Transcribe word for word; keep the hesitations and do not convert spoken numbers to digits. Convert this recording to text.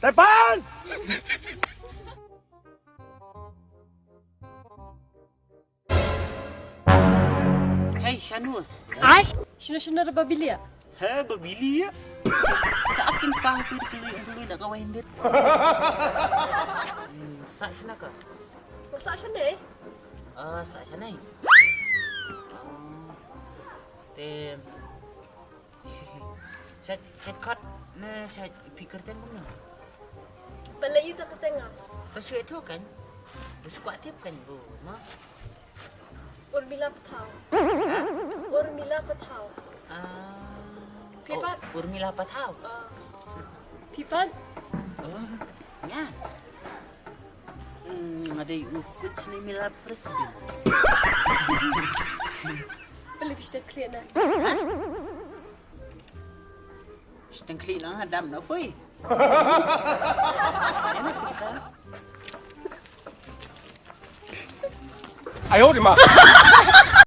Tepan! Hey, Shanus. Ai? Shano shano da ba bilia? He, ba bilia? Ka akin pang tu di kili bulu nak kawai ndit. Hmm, sa shana ka? Sa shana eh? Ah, sa shana eh? Ah, tem. Sa, sa kot ne sa pikir tem kumno? Bala yu ta kateng ah. Ka shu itu kan? Ka shu kwah tip kan bu, ma? Urmila Pathaw. Urmila Pathaw. Ah. Phi pat? Oh, Urmila Pathaw. Ah. Phi pat? Oh, nya. Hmm, nga dei u kut sini Mila President. Bala phi shu ta khlieh na. Shu ta khlieh na nga dam na fui. Ena kita. 哎呦我的妈！